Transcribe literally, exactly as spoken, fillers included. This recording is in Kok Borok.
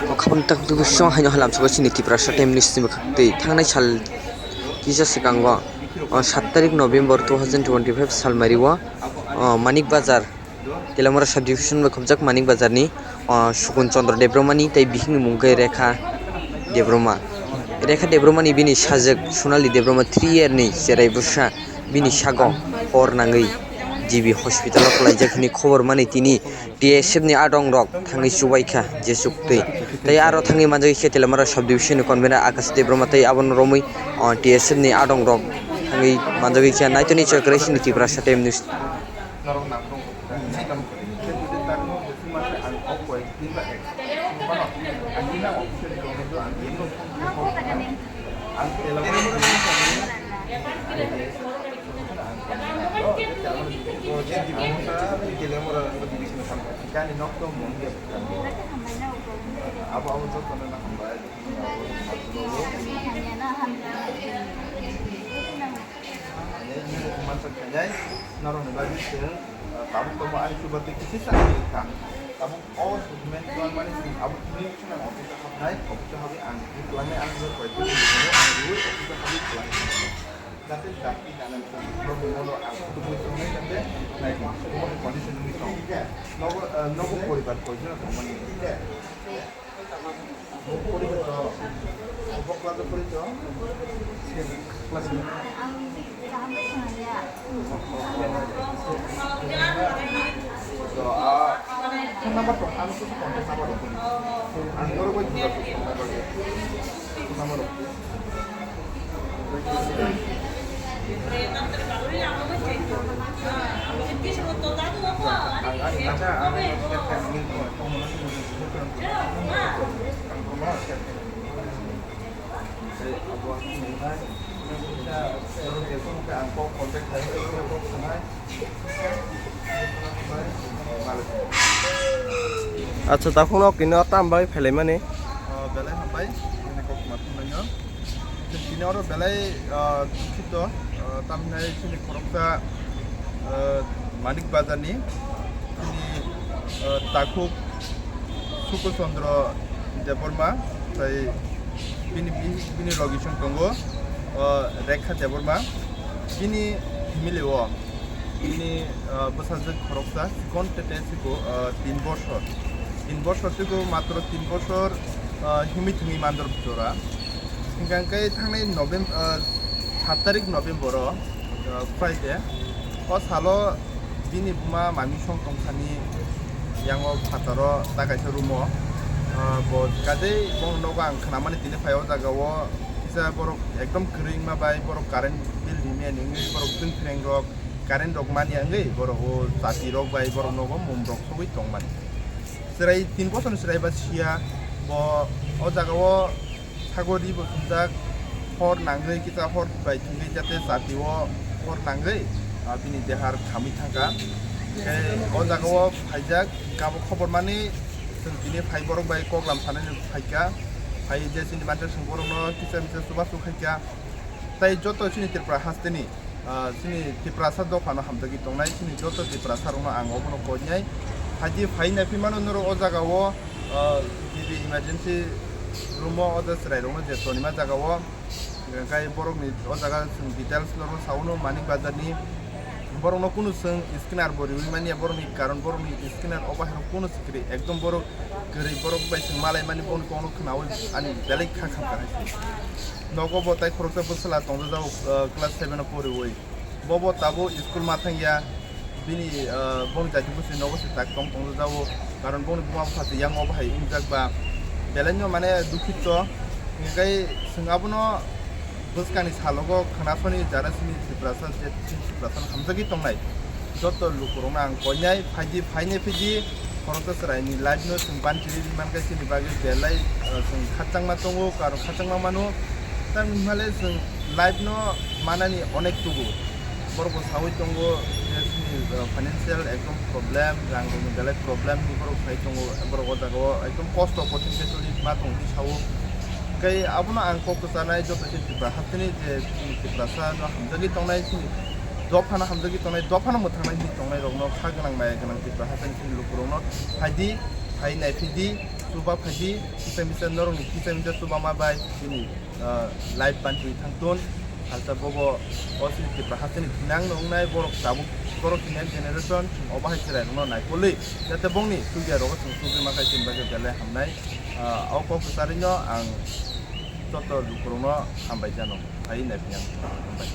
O khabang tak twi bisong haino halam sokoi chini Tiprasa time ni simi khak twi thangnai sal kisa swkango, o sat tarik November two thousand twenty-five sal mari o, o Manik Bazar, Telamara subdivision bai khobjak Manik Bazar ni, o Sukun Chandra Debbarma ni tei bihik ni mung khe Rekha Debbarma. Rekha Debbarma ni bini sajwk Sonali Debbarma three year ni cherai bwsa bini sago hor nangwi G B hospital o kwlaijak hwnwi khobor mani tini T S F ni adong rok thangwi chubaikha je chuktwi. Tei aro thangwi manjagwi khe Telamara subdivision ni convener Akash Debbarma tei abono romwi, o, T S F ni adong rok thangwi manjagwi khe naitoni chokrai sini Tiprasa time news. Abo abo joto no hambai. Norokni bagwi chwng, ah, tabuk tongo ani chuba tei kisa sa kha. Tabuk o document twlangmani chwng abo tini chwng ang office o habnai, office o habwi ang tini twlangnai, ang bo koi tini ang rwi office o habwi twlangnai. Jate dati dana borok ni mono ang tubui tongnai jate nai tong, omo ni condition wngwi tong. Nogo, ah, nogo poribar koi jora tongmani. Acha, takhukno kino tam bai phelaimani. Ah, belai hambai, nini kok ma thumnaino. Tini oro belai, ah, dukhito, ah, tamhinai chini khoroksa, ah, Manik Bazar ni, chini, ah, takhuk Suku Chandra Debbarma, tai bini bi-, bini logi song tongo, ah, Rekha Debbarma, bini family o. Bini, ah, bwsajwk khoroksa, chikon tete chikon, ah, tin borsor. Tin borsor chikon matro tin borsor, ah, himwi thwngwi mandor jora. Hingkha khe thangnai Novem-, ah, sat tarik November o, ah, Friday. O salo bini buma mami song tongthani yango phataro ta kaisa room o. Ah, bo kadei bong nogo ang khnamani tini phai o jaga o kisa borok ekdom kwrwi wngma bai borok current bill rimani wngwi borok twng phreng rok. Current rok manya wngwi borok o chati rok bai borok nogo mum rok sogwi tongmani. Chwrai tin bochorni chwrai ba siya bo o jaga o sagori bo sumjak hor nangwi kisa hor bai thwngwi jate chati o hor nangwi, ah, bini dehar khamwi thangkha. Tei o jaga o phaijak kabo khobor mani chwng tini phai borok bai koklam sanani phaikha. Phai je chini mantir chwng borokno kisa misa chubachu khaikha. Tei joto chini Tripura hasteni, ah, chini Tiprasa dophano hamjagwi tongnai, chini joto Tiprasa rokno ang obono koinai. Phaidi phai naiphi mano norok o jaga o, ah, G B emergency room o o jaga chwrai rokno je tonima jaga o, hwnkhe borokni o jaga chwng details norok saui no Manik Bazar ni. Borokno kunu chwng scanner bo riui manya, borokni karon borokni scanner o bahai rok kunu se kwrwi, ekdom borok kwrwi, borok bai chwng malai mani boni kokno khwnaui ani belai kha khamkha hai se. Nogo bo tai khoroksa bwsala tongjago, ah, class seven o poriui. Bo bo tabuk school ma thangya, bini, ah, boni jati bwswi nogo se tak tong tongjago, karon boni buma bupha se yang o bahai wngjak ba belai no mane dukhito, hingkhe chwng abono bwskangni salogo khwnasoni jara chini Tiprasa je chini Tiprasano hamjagwi tongnai joto lukurokno ang koinai phaidi phainai phidi khoroksa chwraini life no chwng banchiri ri mankha chini bagwi belai, ah, chwng khakchangma tongo, karon khakchangma mano. Tamni hwnmale chwng life no manani onek tubu. Borok bo saui tongo je chini, ah, financial ekdom problem, rang rokni belai problem hinwi borok sai tongo, borok o jaga o ekdom kosto kothin khe choli ma tong hinwi sao. Tei abono ang kok kwchanai joto se Tripura hasteni je chini Tiprasa no hamjagwi tongnai, chini dophano hamjagwi tongnai, dophano mwthangnai hinwi tongnai rokno kha gwnang maya gwnang Tripura hasteni chini lukurokno phaidi, phai naiphidi, chuba phaidi, kisa misa norokni kisa misa chubama bai chini, ah, life banchwi thangtun. Salsa bobo o chini Tripura hasteni thinang no wngnai borok tabuk, borok ni next generation obo hai chwrai rokno naikolwi jate bongni chubya rogo chwng chubwi makhai chini bagwi belai hamnai. Ah, o kok kwcharino ang joto lukurokno hambai jano, phai nai phiya hambai.